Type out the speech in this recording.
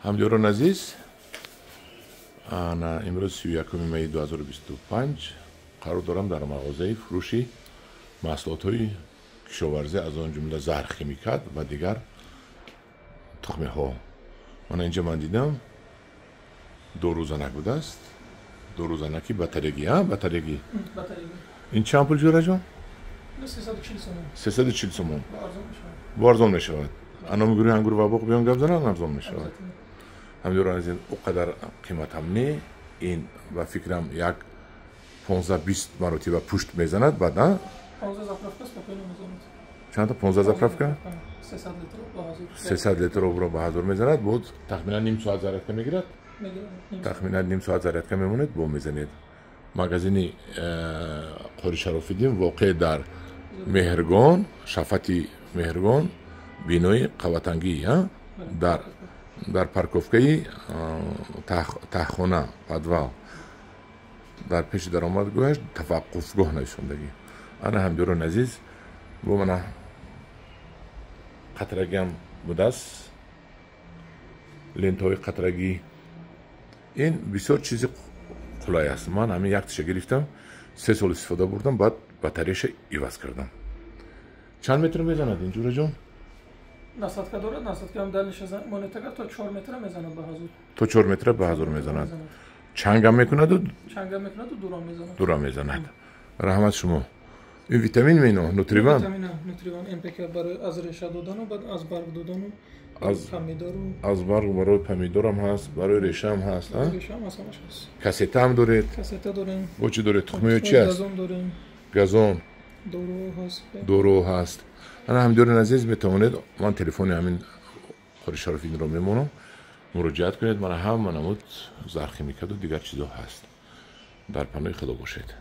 Ҳамдиёрон азиз, ана имрӯз 31 майи 2025 қарор дорам дар мағозаи фурӯши маҳсулотҳои кишоварзӣ, аз он ҷумла заҳрхимикат ва дигар тухмиҳо. Мана инҷа ман дидам, дорузанак будааст, дорузанаки батарегӣ, батарегӣ. Ин чанд пул, ҷӯраҷон? 340 сомон. Бо арзон мешавад. Аноми гурӯҳи «Ангур ва боғ» биён гап зананд, арзон мешавад. Ҳамдиёрон азиз, о қадар қиматам не. Ин ба фикрам як 15-20 маротиба пушт мезанад, баъд чандта, 15 заправка, 300 литр обро ба ҳазор мезанад. Боз тахминан ним соат зарядка мегирад, тахминан ним соат зарядка мемонед, бо мезанед. Магазини Қори Шарофиддин воқеъ дар Меҳргон, шафати Меҳргон, бинои қаватангӣ, дар парковкаи таҳхона, подвал, дар пеши даромадгоҳаш таваққуфгоҳ нависондагӣ. Ана, ҳамдиёрон азиз, бо мана қатрагиам будааст, лентаҳои қатрагӣ. Ин бисёр чизи қулай аст. Ман ҳамин яктиша гирифтам, 3 сол истифода бурдам, баъд батареяша иваз кардам. Чанд метр мезанад ин, ҷураҷон? Насадка дорад, насадкаам далиша монетага то 4 метра мезанад ба ҳазор. То 4 метра ба ҳазор мезанад, чангам мекунаду. Чангам мекунаду дурам мезанад. Дурам мезанад. Раҳмат шумо. Ин витамин мено, Нутриван? Нутриван НПК, барои аз реша додану, баъд аз барг додану. Аз помидору. Аз барг барои помидорам ҳаст, барои решаам ҳаст. Решаам ҳаст, ҳамаш ҳаст. Кассетаам доред? Кассета дорем. Бо чӣ доред? Тухмиё чи аст? Газон дорем. Газон. Дору ҳаст. Дору ҳаст. Ана, ҳамдиёрон азиз, метавонед, ман телефони ҳамин Қори Шарофиддинро мемонам, муроҷиат кунед. Мана ҳама намуд зархимикаду дигар чизо ҳаст. Дар паноҳи Худо бошед.